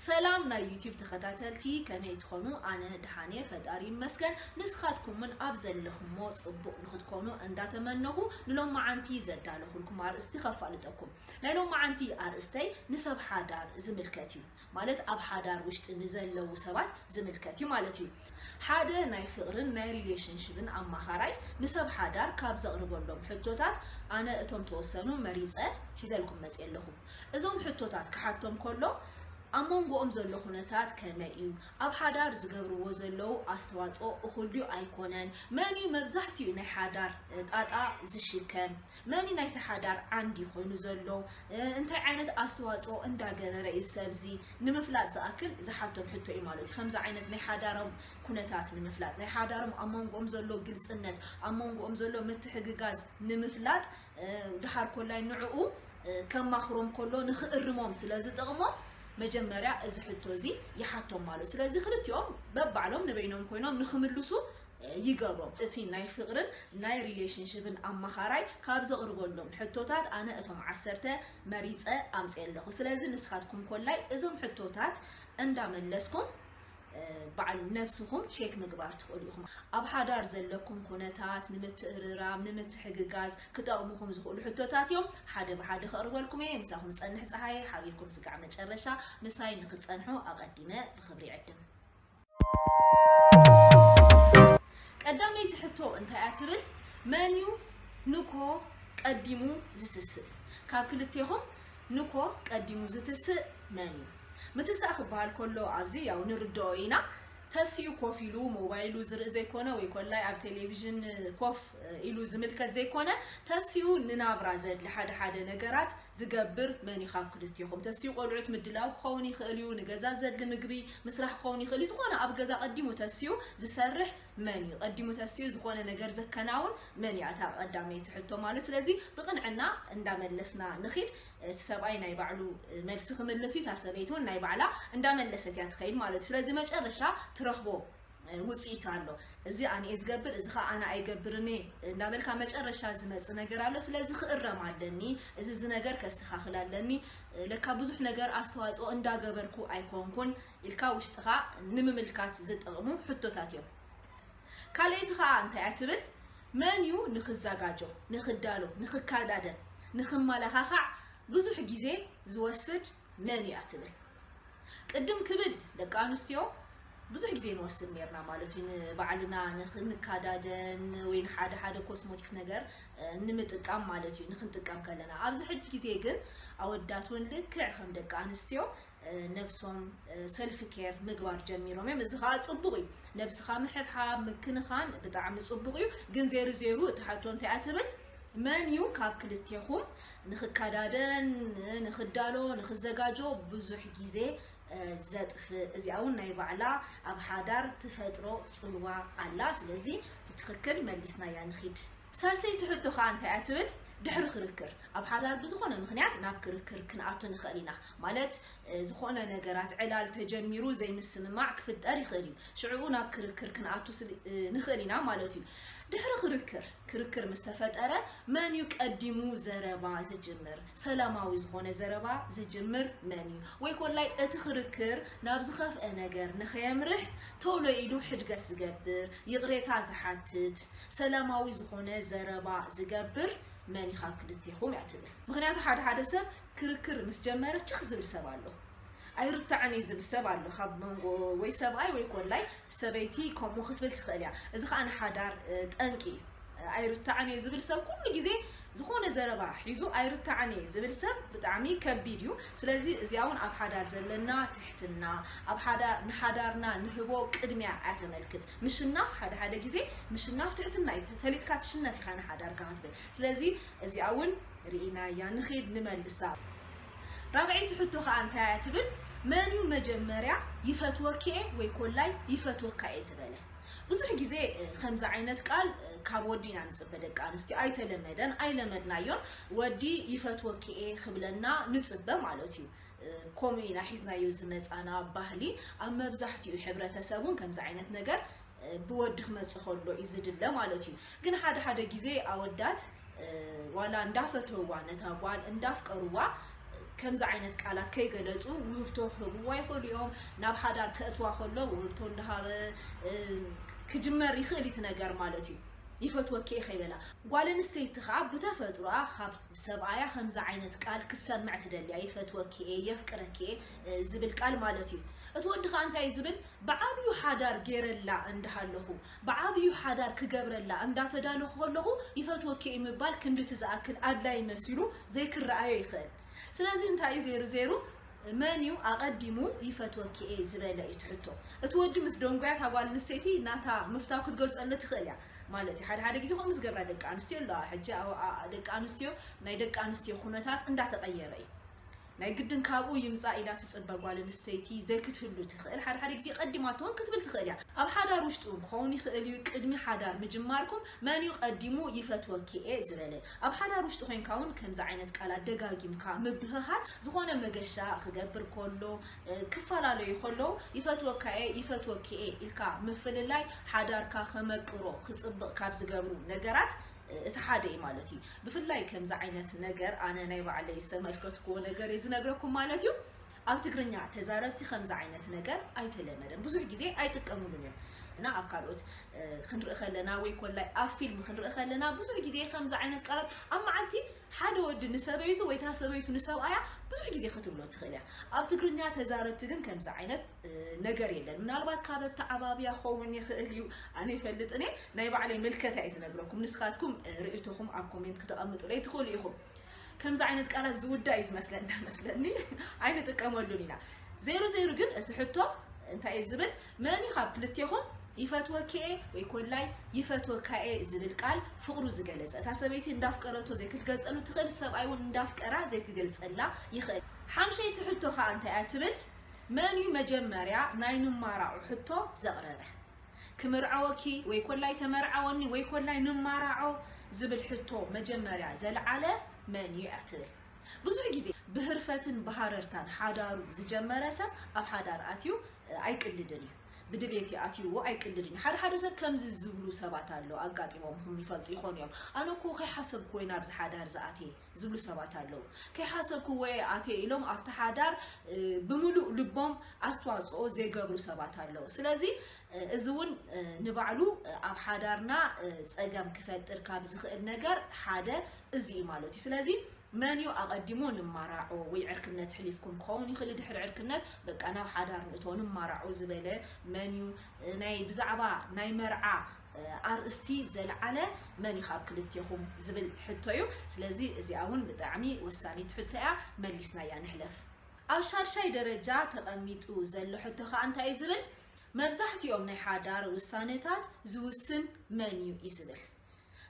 ሰላም ናይ ዩቲዩብ ተኸታተልቲ፣ ከመይ ትኾኑ? ኣነ ደሓን እየ፣ ፈጣሪ ይመስገን። ንስኻትኩም እውን ኣብ ዘለኹሞ ጽቡቕ ንኽትኮኑ እንዳተመነኹ፣ ንሎማዓንቲ ዘዳለኹልኩም ኣርእስቲ ከፋልጠኩም። ናይ ሎማዓንቲ ኣርእስተይ ንሰብ ሓዳር ዝምልከት እዩ። ማለት ኣብ ሓዳር ውሽጢ ንዘለዉ ሰባት ዝምልከት እዩ ማለት እዩ። ሓደ ናይ ፍቕርን ናይ ሪሌሽንሽፕን ኣማኻራይ ንሰብ ሓዳር ካብ ዘቕርበሎም ሕቶታት ኣነ እቶም ተወሰኑ መሪጸ ሒዘልኩም መጽየ ኣለኹ። እዞም ሕቶታት ክሓቶም ከሎ ኣብ መንጎኦም ዘሎ ኩነታት ከመይ እዩ? ኣብ ሓዳር ዝገብርዎ ዘለዉ ኣስተዋጽኦ እኹል ድዩ ኣይኮነን? መን እዩ መብዛሕትኡ ናይ ሓዳር ጣጣ ዝሽከም? መን እዩ ናይቲ ሓዳር ዓንዲ ኮይኑ ዘሎ? እንታይ ዓይነት ኣስተዋጽኦ እንዳገበረ እዩ ሰብዚ? ንምፍላጥ ዝኣክል ዝሓቶም ሕቶ እዩ ማለት እዩ። ከምዚ ዓይነት ናይ ሓዳሮም ኩነታት ንምፍላጥ፣ ናይ ሓዳሮም ኣብ መንጎኦም ዘሎ ግልጽነት፣ ኣብ መንጎኦም ዘሎ ምትሕግጋዝ ንምፍላጥ፣ ድሓር ኮላይ ንዕኡ ከማኽሮም ከሎ ንኽእርሞም ስለ ዝጠቕሞ፣ መጀመርያ እዚ ሕቶ እዚ ይሓቶም ማለት እዩ። ስለዚ ክልቲኦም በባዕሎም ንበይኖም ኮይኖም ንኽምልሱ ይገብሮም። እቲ ናይ ፍቕርን ናይ ሪሌሽንሽፕን ኣማኻራይ ካብ ዘቕርበሎም ሕቶታት ኣነ እቶም ዓሰርተ መሪጸ ኣምጽኤ ኣለኹ። ስለዚ ንስኻትኩም ኮላይ እዞም ሕቶታት እንዳመለስኩም በዓል ነብስኹም ቼክ ምግባር ትኽእሉ ኢኹም። ኣብ ሓዳር ዘለኩም ኩነታት ንምትእርራም፣ ንምትሕግጋዝ ክጠቕሙኹም ዝኽእሉ ሕቶታት እዮም። ሓደ ብሓደ ከቕርበልኩም እየ። ምሳኹም ጸንሕ ጸሃየ፣ ሓቢርኩም ስጋዕ መጨረሻ ምሳይ ንኽትጸንሑ ኣቐዲመ ብኽብሪ ይዕድም። ቀዳመይቲ ሕቶ እንታይ እያ ትብል? መን እዩ ንኮ ቀዲሙ ዝትስእ? ካብ ክልቴኹም ንኮ ቀዲሙ ዝትስእ መን እዩ? ምትሳእ ክበሃል ከሎ ኣብዚ ያው ንርድኦ ኢና። ተሲኡ ኮፍ ኢሉ ሞባይሉ ዝርኢ ዘይኮነ ወይ ኮላይ ኣብ ቴሌቪዥን ኮፍ ኢሉ ዝምልከት ዘይኮነ፣ ተሲኡ ንናብራ ዘድሊ ሓደ ሓደ ነገራት ዝገብር መን እዩ ካብ ክልቴኹም? ተሲኡ ቆልዑት ምድላው ክኸውን ይኽእል እዩ፣ ንገዛ ዘድሊ ምግቢ ምስራሕ ክኸውን ይኽእል እዩ። ዝኾነ ኣብ ገዛ ቀዲሙ ተሲኡ ዝሰርሕ መን እዩ? ቀዲሙ ተሲኡ ዝኾነ ነገር ዘከናውን መን እያ? እታ ቀዳመይቲ ሕቶ ማለት። ስለዚ ብቕንዕና እንዳመለስና ንኺድ። እቲ ሰብኣይ ናይ ባዕሉ መልሲ ክምልስ እዩ፣ እታ ሰበይቲ እውን ናይ ባዕላ እንዳመለሰት እያ ትኸይድ ማለት እዩ። ስለዚ መጨረሻ ትረኽቦ ውፅኢት ኣሎ። እዚ ኣነ እየ ዝገብር፣ እዚ ኸዓ ኣነ ኣይገብርን እየ እንዳበልካ መጨረሻ ዝመፅእ ነገር ኣሎ። ስለዚ ክእረም ኣለኒ፣ እዚ እዚ ነገር ከስተኻኽል ኣለኒ፣ ለካ ብዙሕ ነገር ኣስተዋፅኦ እንዳገበርኩ ኣይኮንኩን ኢልካ ውሽጥኻ ንምምልካት ዝጠቕሙ ሕቶታት እዮም። ካልኣይቲ ኸዓ እንታይ እያ ትብል? መን እዩ ንኽዘጋጆ፣ ንኽዳሎ፣ ንኽካዳደን፣ ንኽመለኻኻዕ ብዙሕ ግዜ ዝወስድ መን እዩ እያ ትብል? ቅድም ክብል ደቂ ኣንስትዮ ብዙሕ ግዜ ንወስድ ነርና ማለት እዩ፣ ንባዕልና ንኽንካዳደን ወይ ንሓደ ሓደ ኮስሞቲክስ ነገር ንምጥቃም ማለት እዩ። ንኽንጥቀም ከለና ኣብዚ ሕጂ ግዜ ግን ኣወዳት እውን ልክዕ ከም ደቂ ኣንስትዮ ነብሶም ሰልፍ ኬር ምግባር ጀሚሮም እዮም። እዚ ከዓ ፅቡቅ እዩ። ነብስኻ ምሕብሓብ ምክንኻን ብጣዕሚ ፅቡቅ እዩ። ግን ዜሩ ዜሩ እቲ ሕቶ እንታይ እያ ትብል? መን እዩ ካብ ክልቴኹም ንኽካዳደን ንኽዳሎ ንኽዘጋጆ ብዙሕ ግዜ ዘጥፍእ? እዚኣ እውን ናይ ባዕላ ኣብ ሓዳር ትፈጥሮ ፅልዋ ኣላ። ስለዚ ብትኽክል መሊስናያ ንኺድ። ሳልሰይቲ ሕቶ ከዓ እንታይ እያ ትብል? ድሕሪ ክርክር፣ ኣብ ሓዳር ብዝኾነ ምኽንያት ናብ ክርክር ክንኣቱ ንኽእል ኢና። ማለት ዝኾነ ነገራት ዕላል ተጀሚሩ ዘይምስምማዕ ክፍጠር ይኽእል እዩ። ሽዕኡ ናብ ክርክር ክንኣቱ ንኽእል ኢና ማለት እዩ። ድሕሪ ክርክር፣ ክርክር ምስ ተፈጠረ መን እዩ ቀዲሙ ዘረባ ዝጅምር? ሰላማዊ ዝኾነ ዘረባ ዝጅምር መን እዩ? ወይ ኮላይ እቲ ክርክር ናብ ዝኸፍአ ነገር ንኸየምርሕ ቶሎ ኢሉ ሕድገት ዝገብር፣ ይቕሬታ ዝሓትት፣ ሰላማዊ ዝኾነ ዘረባ ዝገብር መን እዩ ካብ ክልቴኹም እያ ትብል። ምኽንያቱ ሓደ ሓደ ሰብ ክርክር ምስ ጀመረ ችኽ ዝብል ሰብ ኣሎ። ኣይርታዕን እየ ዝብል ሰብ ኣሎ። ካብ መንጎ ወይ ሰብኣይ ወይ ኮላይ ሰበይቲ ከምኡ ክትብል ትኽእል እያ። እዚ ከዓ ንሓዳር ጠንቂ እዩ። ኣይርታዕን እየ ዝብል ሰብ ኩሉ ግዜ ዝኾነ ዘረባ ሒዙ ኣይርታዕን እየ ዝብል ሰብ ብጣዕሚ ከቢድ እዩ። ስለዚ እዚኣ እውን ኣብ ሓዳር ዘለና ትሕትና፣ ኣብ ንሓዳርና ንህቦ ቅድሚያ እያ ተመልክት። ምሽናፍ ሓደ ሓደ ግዜ ምሽናፍ ትሕትና እዩ። ፈሊጥካ ትሽነፍ ኢኻ ንሓዳርካ ክትብል። ስለዚ እዚኣ እውን ርኢናያ ንኺድ ንመልሳ። ራብዐይቲ ሕቶ ከዓ እንታይ እያ ትብል? መን እዩ መጀመርያ ይፈትወኪ እየ ወይ ኮላይ ይፈትወካ እየ ዝበለ? ብዙሕ ግዜ ከምዚ ዓይነት ቃል ካብ ወዲ ኢና ንፅበ፣ ደቂ ኣንስትዮ ኣይተለመደን ኣይለመድናዮን። ወዲ ይፈትወኪ እየ ክብለና ንፅበ ማለት እዩ። ከምኡ ኢና ሒዝናዮ ዝመፃና ባህሊ። ኣብ መብዛሕትኡ ሕብረተሰብ እውን ከምዚ ዓይነት ነገር ብወዲ ክመፅእ ከሎ እዩ ዝድለ ማለት እዩ። ግን ሓደ ሓደ ግዜ ኣወዳት ዋላ እንዳፈተዋ ነታ ጓል እንዳፍቀርዋ ከምዚ ዓይነት ቃላት ከይገለጹ ውህብቶ ክህብዋ ይኽእሉ እዮም። ናብ ሓዳር ከእትዋ ከሎ ውህብቶ እንዳሃበ ክጅመር ይኽእል እቲ ነገር ማለት እዩ። ይፈትወኪ እየ ከይበላ። ጓል ኣንስተይቲ ከዓ ብተፈጥሮኣ ካብ ሰብኣያ ከምዚ ዓይነት ቃል ክትሰምዕ ትደልያ። ይፈትወኪ እየ፣ የፍቅረኪ እየ ዝብል ቃል ማለት እዩ። እቲ ወዲ ከዓ እንታይ እዩ ዝብል? ብዓብዩ ሓዳር ገይረላ እንዳሃለኹ፣ ብዓብዩ ሓዳር ክገብረላ እንዳተዳለኹ ከለኹ ይፈትወኪ እዩ ምባል ክንድቲ ዝኣክል ኣድላይ መሲሉ ዘይክረኣዮ ይኽእል። ስለዚ እንታይ እዩ ዜሩ ዜሩ? መን እዩ ኣቐዲሙ ይፈትወኪ እየ ዝበለ እዩ እቲ ሕቶ። እቲ ወዲ ምስ ደንጎያ እታ ጓል ኣንስተይቲ ናታ ምፍታው ክትገልጸሉ ትኽእል እያ ማለት እዩ። ሓደ ሓደ ግዜ ከምኡ ዝገብራ ደቂ ኣንስትዮ ኣለዋ። ሕጂ ደቂ ኣንስትዮ ናይ ደቂ ኣንስትዮ ኩነታት እንዳተቐየረ እዩ። ናይ ግድን ካብኡ ይምፃእ ኢላ ትፅበ ጓል ኣንስተይቲ ዘይክትህሉ ትኽእል። ሓደ ሓደ ግዜ ቀዲማቶ እውን ክትብል ትኽእል እያ። ኣብ ሓዳር ውሽጢ እውን ክኸውን ይኽእል እዩ። ቅድሚ ሓዳር ምጅማርኩም መን እዩ ቀዲሙ ይፈትወኪ እየ ዝበለ? ኣብ ሓዳር ውሽጢ ኮይንካ እውን ከምዚ ዓይነት ቃላት ደጋጊምካ ምብህሃል ዝኾነ መገሻ ክገብር ከሎ ክፈላለዩ ከለዉ ይፈትወካ እየ ይፈትወኪ እየ ኢልካ ምፍልላይ ሓዳርካ ከመቅሮ ክፅብቕ ካብ ዝገብሩ ነገራት እቲ ሓደ እዩ ማለት እዩ። ብፍላይ ከምዚ ዓይነት ነገር ኣነ ናይ ባዕለይ ዝተመልከትኩዎ ነገር እየ ዝነግረኩም ማለት እዩ። ኣብ ትግርኛ ተዛረብቲ ከምዚ ዓይነት ነገር ኣይተለመደን፣ ብዙሕ ግዜ ኣይጥቀምሉን እዮም። እና ኣብ ካልኦት ክንርኢ ከለና ወይ ኮላይ ኣብ ፊልም ክንርኢ ከለና ብዙሕ ግዜ ከምዚ ዓይነት ቃላት ኣብ መዓልቲ ሓደ ወዲ ንሰበይቱ ወይ እታ ሰበይቱ ንሰብኣያ ብዙሕ ግዜ ክትብሎ ትኽእል እያ። ኣብ ትግርኛ ተዛረብቲ ግን ከምዚ ዓይነት ነገር የለን። ምናልባት ካብ ኣተዓባብያ ክኸውን ይኽእል እዩ፣ ኣነ ይፈልጥን እየ። ናይ ባዕለይ ምልከታ እየ ዝነግረኩም። ንስኻትኩም ርእይቶኹም ኣብ ኮሜንት ክተቐምጡለይ ትኽእሉ ኢኹም። ከምዚ ዓይነት ቃላት ዝውዳ እዩ ዝመስለና መስለኒ። ኣይንጥቀመሉን ኢና። ዜሩ ዜሩ ግን እቲ ሕቶ እንታይ እዩ ዝብል? መን እዩ ካብ ክልቴኹም ይፈትወኪ እየ ወይ ኮላይ ይፈትወካ እየ ዝብል ቃል ፍቕሩ ዝገለጸ? እታ ሰበይቲ እንዳፍቀረቶ ዘይክትገልጸሉ ትኽእል፣ ሰብኣይ እውን እንዳፍቀራ ዘይክገልጸላ ይኽእል። ሓምሸይቲ ሕቶ ከዓ እንታይ እያ ትብል? መን እዩ መጀመርያ ናይ ንማራዑ ሕቶ ዘቕረበ? ክምርዓወኪ ወይ ኮላይ ተመርዓወኒ ወይ ኮላይ ንማራዖ ዝብል ሕቶ መጀመርያ ዘልዓለ መን እዩ እያ ትብል። ብዙሕ ግዜ ብህርፈትን ብሃረርታን ሓዳሩ ዝጀመረ ሰብ ኣብ ሓዳር ኣትዩ ኣይቅልድን እዩ። ብድሌት ኣትይዎ ኣይቅልድን እዩ። ሓደ ሓደ ሰብ ከምዚ ዝብሉ ሰባት ኣለዉ፣ ኣጋጢሞምኹም ይፈልጡ ይኾኑ እዮም። ኣነ እኮ ከይሓሰብኩ ወይ ናብዚ ሓዳር ዝኣትየ ዝብሉ ሰባት ኣለዉ። ከይሓሰብኩ ወይ ኣትየ ኢሎም ኣብቲ ሓዳር ብምሉእ ልቦም ኣስተዋፅኦ ዘይገብሩ ሰባት ኣለዉ። ስለዚ እዚ እውን ንባዕሉ ኣብ ሓዳርና ፀገም ክፈጥር ካብ ዝኽእል ነገር ሓደ እዚ እዩ ማለት እዩ። ስለዚ መን እዩ ኣቐዲሙ ንማራዖ ወይ ዕርክነት ሕሊፍኩም ክኸውን ይኽእል፣ ድሕሪ ዕርክነት በቃ ናብ ሓዳር ንእቶ ንማራዖ ዝበለ መን እዩ? ናይ ብዛዕባ ናይ መርዓ ኣርእስቲ ዘልዓለ መን እዩ ካብ ክልቴኹም ዝብል ሕቶ እዩ። ስለዚ እዚኣ እውን ብጣዕሚ ወሳኒት ሕቶ እያ፣ መሊስናያ ንሕለፍ። ኣብ ሻድሻይ ደረጃ ተቐሚጡ ዘሎ ሕቶ ከዓ እንታይ እዩ ዝብል? መብዛሕትኦም ናይ ሓዳር ውሳነታት ዝውስን መን እዩ እዩ ዝብል።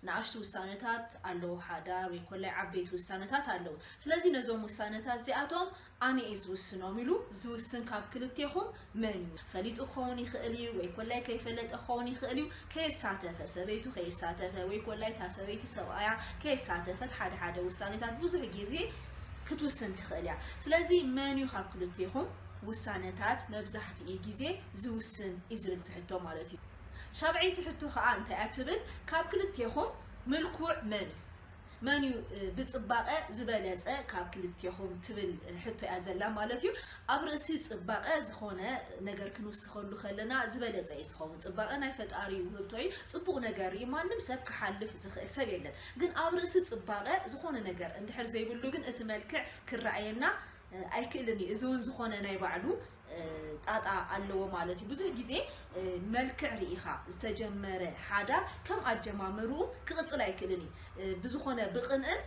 ንኣሽቱ ውሳነታት ኣለዉ፣ ሓዳር ወይ ኮላይ ዓበይቲ ውሳነታት ኣለዉ። ስለዚ ነዞም ውሳነታት እዚኣቶም ኣነ እየ ዝውስኖም ኢሉ ዝውስን ካብ ክልቴኹም መን እዩ? ፈሊጡ ክኸውን ይኽእል እዩ ወይ ኮላይ ከይፈለጠ ክኸውን ይኽእል እዩ። ከየሳተፈ ሰበይቱ ከየሳተፈ ወይ ኮላይ እታ ሰበይቲ ሰብኣያ ከየሳተፈት ሓደ ሓደ ውሳኔታት ብዙሕ ግዜ ክትውስን ትኽእል እያ። ስለዚ መን እዩ ካብ ክልቴኹም ውሳነታት መብዛሕትኡ ግዜ ዝውስን እዩ ዝብል ትሕቶ ማለት እዩ። ሻብዐይቲ ሕቶ ከዓ እንታይ እያ ትብል? ካብ ክልቴኹም ምልኩዕ መን እዩ? መን እዩ ብፅባቐ ዝበለፀ ካብ ክልቴኹም ትብል ሕቶ እያ ዘላ ማለት እዩ። ኣብ ርእሲ ፅባቐ ዝኾነ ነገር ክንውስኸሉ ከለና ዝበለፀ እዩ ዝኸውን። ፅባቐ ናይ ፈጣሪ ውህብቶ እዩ። ፅቡቕ ነገር እዩ። ማንም ሰብ ክሓልፍ ዝኽእል ሰብ የለን። ግን ኣብ ርእሲ ፅባቐ ዝኾነ ነገር እንድሕር ዘይብሉ ግን እቲ መልክዕ ክረኣየና ኣይክእልን እዩ። እዚ እውን ዝኾነ ናይ ባዕሉ ጣጣ ኣለዎ ማለት እዩ። ብዙሕ ግዜ መልክዕ ርኢኻ ዝተጀመረ ሓዳር ከም ኣጀማምርኡ ክቕፅል ኣይክእልን እዩ። ብዝኾነ ብቕንእን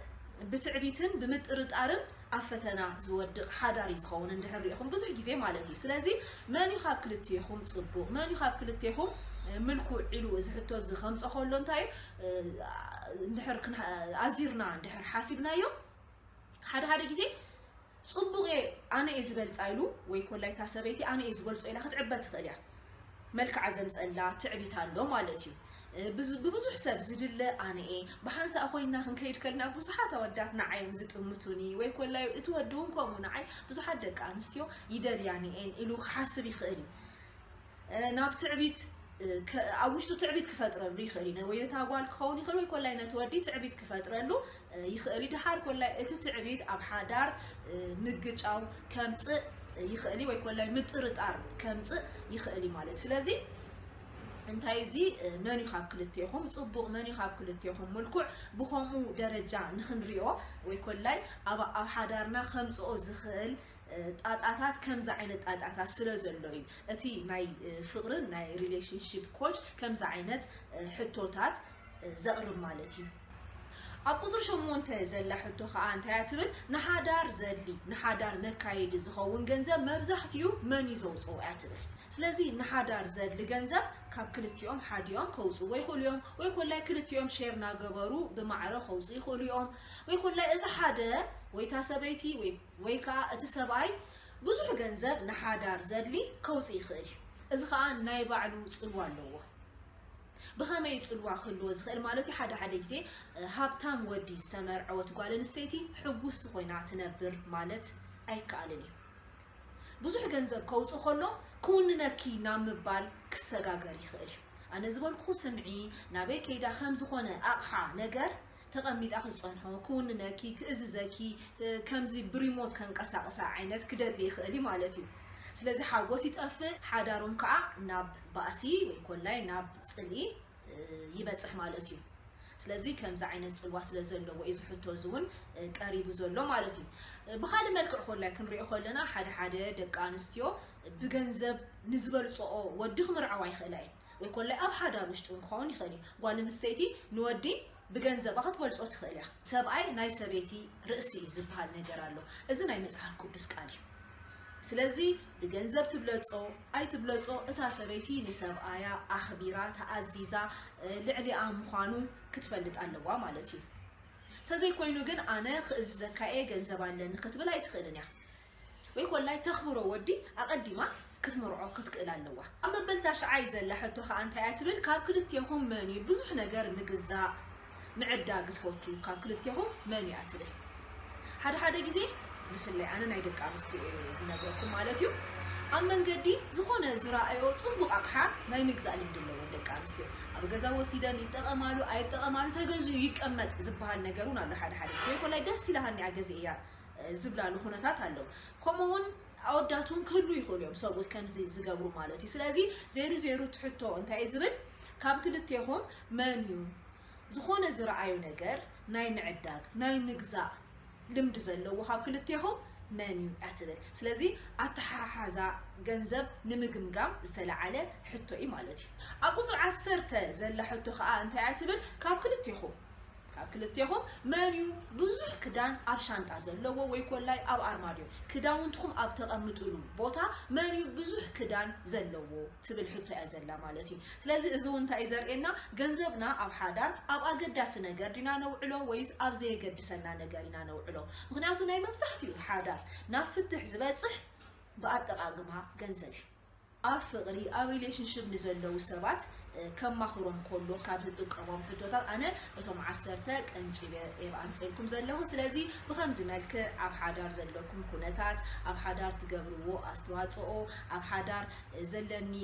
ብትዕቢትን ብምጥርጣርን ኣብ ፈተና ዝወድቕ ሓዳር እዩ ዝኸውን እንድሕር ሪኢኹም ብዙሕ ግዜ ማለት እዩ። ስለዚ መን እዩ ካብ ክልቴኹም ፅቡቕ፣ መን እዩ ካብ ክልቴኹም ምልኩዕ ኢሉ እዚ ሕቶ እዚ ከምፆ ከሎ እንታይ እዩ እንድሕር ኣዚርና እንድሕር ሓሲብናዮ ሓደ ሓደ ግዜ ፅቡቕ እየ ኣነ እየ ዝበልፃ ኢሉ ወይ ኮላይ እታ ሰበይቲ ኣነ እየ ዝበልፆ ኢላ ክትዕበ ትኽእል እያ። መልክዓ ዘምፀላ ትዕቢት ኣሎ ማለት እዩ። ብብዙሕ ሰብ ዝድለ ኣነ እየ። ብሓንሳእ ኮይንና ክንከይድ ከልና ብዙሓት ኣወዳት ንዓይ እዮም ዝጥምቱኒ ወይ ኮላይ እቲ ወዲ እውን ከምኡ ንዓይ ብዙሓት ደቂ ኣንስትዮ ይደልያኒ እየን ኢሉ ክሓስብ ይኽእል እዩ። ናብ ትዕቢት ኣብ ውሽጡ ትዕቢት ክፈጥረሉ ይኽእል እዩ። ወይ ነታ ጓል ክኸውን ይኽእል ወይ ኮላይ ነቲ ወዲ ትዕቢት ክፈጥረሉ ይኽእል እዩ። ድሓር ኮላይ እቲ ትዕቢት ኣብ ሓዳር ምግጫው ከምፅእ ይኽእል እዩ ወይ ኮላይ ምጥርጣር ከምፅእ ይኽእል እዩ ማለት። ስለዚ እንታይ እዚ መን እዩ ካብ ክልቴኹም ፅቡቕ፣ መን እዩ ካብ ክልቴኹም ምልኩዕ፣ ብኸምኡ ደረጃ ንኽንሪኦ ወይ ኮላይ ኣብ ሓዳርና ከምፅኦ ዝኽእል ጣጣታት ከምዚ ዓይነት ጣጣታት ስለ ዘሎ እዩ እቲ ናይ ፍቕርን ናይ relationship coach ከምዚ ዓይነት ሕቶታት ዘቕርብ ማለት እዩ። ኣብ ቁፅሪ ሸሞንተ ዘላ ሕቶ ከዓ እንታይ እያ ትብል? ንሓዳር ዘድሊ ንሓዳር መካየዲ ዝኸውን ገንዘብ መብዛሕትኡ መን እዩ ዘውፅኦ እያ ትብል። ስለዚ ንሓዳር ዘድሊ ገንዘብ ካብ ክልቲኦም ሓዲኦም ከውፅዎ ይኽእሉ እዮም፣ ወይ ኮላይ ክልቲኦም ሼር እናገበሩ ብማዕረ ከውፅኡ ይኽእሉ እዮም። ወይ ኮላይ እዚ ሓደ ወይታ ሰበይቲ ወይ ወይ ከዓ እቲ ሰብኣይ ብዙሕ ገንዘብ ንሓዳር ዘድሊ ከውፅእ ይኽእል እዩ። እዚ ከዓ ናይ ባዕሉ ፅልዋ ኣለዎ። ብኸመይ ፅልዋ ክህልዎ ዝኽእል ማለት እዩ? ሓደ ሓደ ግዜ ሃብታም ወዲ ዝተመርዐወት ጓል ኣንስተይቲ ሕጉስቲ ኮይና ትነብር ማለት ኣይከኣልን እዩ። ብዙሕ ገንዘብ ከውፅእ ከሎ ክውንነኪ ናብ ምባል ክሰጋገር ይኽእል እዩ። ኣነ ዝበልኩ ስምዒ፣ ናበይ ከይዳ ከም ዝኾነ ኣቕሓ ነገር ተቐሚጣ ክትፀንሖ፣ ክውንነኪ፣ ክእዝዘኪ፣ ከምዚ ብሪሞት ከንቀሳቕሳ ዓይነት ክደሊ ይኽእል እዩ ማለት እዩ። ስለዚ ሓጎስ ይጠፍእ፣ ሓዳሮም ከዓ ናብ ባእሲ ወይ ኮላይ ናብ ፅልኢ ይበፅሕ ማለት እዩ። ስለዚ ከምዚ ዓይነት ፅልዋ ስለ ዘለዎ እዩ ዝሕቶ እዚ እውን ቀሪቡ ዘሎ ማለት እዩ። ብካልእ መልክዕ ኮላይ ክንሪኦ ከለና ሓደ ሓደ ደቂ ኣንስትዮ ብገንዘብ ንዝበልፅኦ ወዲ ክምርዓዋ ይኽእላ እየን። ወይ ኮላይ ኣብ ሓዳር ውሽጢ እውን ክኸውን ይኽእል እዩ። ጓል ኣንስተይቲ ንወዲ ብገንዘባ ክትበልፆ ትኽእል እያ። ሰብኣይ ናይ ሰበይቲ ርእሲ እዩ ዝበሃል ነገር ኣሎ። እዚ ናይ መፅሓፍ ቅዱስ ቃል እዩ። ስለዚ ብገንዘብ ትብለፆ ኣይትብለፆ እታ ሰበይቲ ንሰብኣያ ኣኽቢራ ተኣዚዛ ልዕሊኣ ምዃኑ ክትፈልጥ ኣለዋ ማለት እዩ። ተዘይኮይኑ ግን ኣነ ክእዝዘካ እየ ገንዘብ ኣለኒ ክትብል ኣይትኽእልን እያ። ወይ ኮላይ ተኽብሮ ወዲ ኣቐዲማ ክትምርዖ ክትክእል ኣለዋ። ኣብ መበል ታሽዓይ ዘላ ሕቶ ከዓ እንታይ እያ ትብል? ካብ ክልቴኹም መን እዩ ብዙሕ ነገር ምግዛእ ምዕዳግ ዝፈቱ? ካብ ክልቴኹም መን እዩ እያ ትብል? ሓደ ሓደ ግዜ ብፍላይ ኣነ ናይ ደቂ ኣንስትዮ እየ ዝነግረኩም ማለት እዩ። ኣብ መንገዲ ዝኾነ ዝረኣዮ ፅቡቕ ኣቕሓ ናይ ምግዛእ ልምዲ ኣለወን ደቂ ኣንስትዮ። ኣብ ገዛ ወሲደን ይጠቐማሉ ኣይጠቐማሉ ተገዚኡ ይቀመጥ ዝበሃል ነገር እውን ኣሎ። ሓደ ሓደ ግዜ ኮላይ ደስ ኢላሃኒ እያ ገዚኤያ ዝብላሉ ኩነታት ኣለዉ። ከምኡ እውን ኣወዳት እውን ክህሉ ይኽእሉ እዮም ሰብኡት ከምዚ ዝገብሩ ማለት እዩ። ስለዚ ዜሩ ዜሩ ትሕቶ እንታይ እዩ ዝብል? ካብ ክልቴኹም መን እዩ ዝኾነ ዝረኣዩ ነገር ናይ ምዕዳግ ናይ ምግዛእ ልምዲ ዘለዎ ካብ ክልቴኹም መን እዩ እያ ትብል። ስለዚ ኣተሓሓዛ ገንዘብ ንምግምጋም ዝተለዓለ ሕቶ እዩ ማለት እዩ። ኣብ ቁፅሪ ዓሰርተ ዘላ ሕቶ ከዓ እንታይ እያ ትብል? ካብ ክልቴኹም ካብ ክልቴኹም መን እዩ ብዙሕ ክዳን ኣብ ሻንጣ ዘለዎ ወይ ኮላይ ኣብ ኣርማድዮ ክዳውንትኹም ኣብ ተቐምጥሉ ቦታ መን እዩ ብዙሕ ክዳን ዘለዎ ትብል ሕቶ እያ ዘላ ማለት እዩ። ስለዚ እዚ እውን እንታይ እዩ ዘርእየና? ገንዘብና ኣብ ሓዳር ኣብ ኣገዳሲ ነገር ዲና ነውዕሎ ወይስ ኣብ ዘየገድሰና ነገር ኢና ነውዕሎ? ምክንያቱ ናይ መብዛሕትኡ ሓዳር ናብ ፍትሕ ዝበፅሕ ብኣጠቓቕማ ገንዘብ እዩ። ኣብ ፍቕሪ ኣብ relationship ንዘለዉ ሰባት ከማኽሮም ከሎ ካብ ዝጥቀሞም ሕቶታት ኣነ እቶም ዓሰርተ ቀንጭበ እየ ኣምፅእልኩም ዘለኹ። ስለዚ ብከምዚ መልክዕ ኣብ ሓዳር ዘለኩም ኩነታት፣ ኣብ ሓዳር ትገብርዎ ኣስተዋፅኦ፣ ኣብ ሓዳር ዘለኒ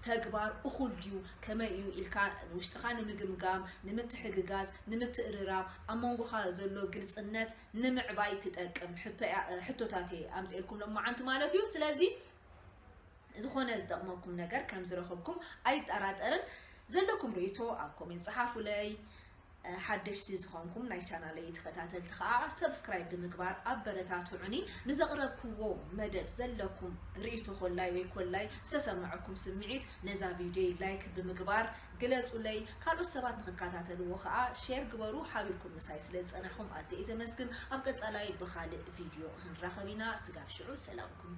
ተግባር እኹል ድዩ ከመይ እዩ ኢልካ ውሽጥኻ ንምግምጋም፣ ንምትሕግጋዝ፣ ንምትእርራም፣ ኣብ መንጎኻ ዘሎ ግልፅነት ንምዕባይ ትጠቅም ሕቶታት እየ ኣምፅእልኩም ሎማዓንቲ ማለት እዩ። ስለዚ ዝኾነ ዝጠቕመኩም ነገር ከም ዝረኸብኩም ኣይጠራጠርን። ዘለኩም ርእይቶ ኣብ ኮሜንት ጸሓፉለይ። ሓደሽቲ ዝኾንኩም ናይ ቻናለይ ተኸታተልቲ ከዓ subscribe ብምግባር ኣበረታትዑኒ። ንዘቕረብክዎ መደብ ዘለኩም ርእይቶ ኮላይ ወይ ኮላይ ዝተሰምዐኩም ስምዒት ነዛ ቪድዮ like ብምግባር ግለጹለይ። ካልኦት ሰባት ንኽከታተልዎ ከዓ share ግበሩ። ሓቢርኩም ምሳይ ስለ ዝጸናሕኩም ኣዝየ እየ ዘመስግን። ኣብ ቀጻላይ ብኻልእ ቪድዮ ክንራኸብ ኢና። ስጋብ ሽዑ ሰላምኩም።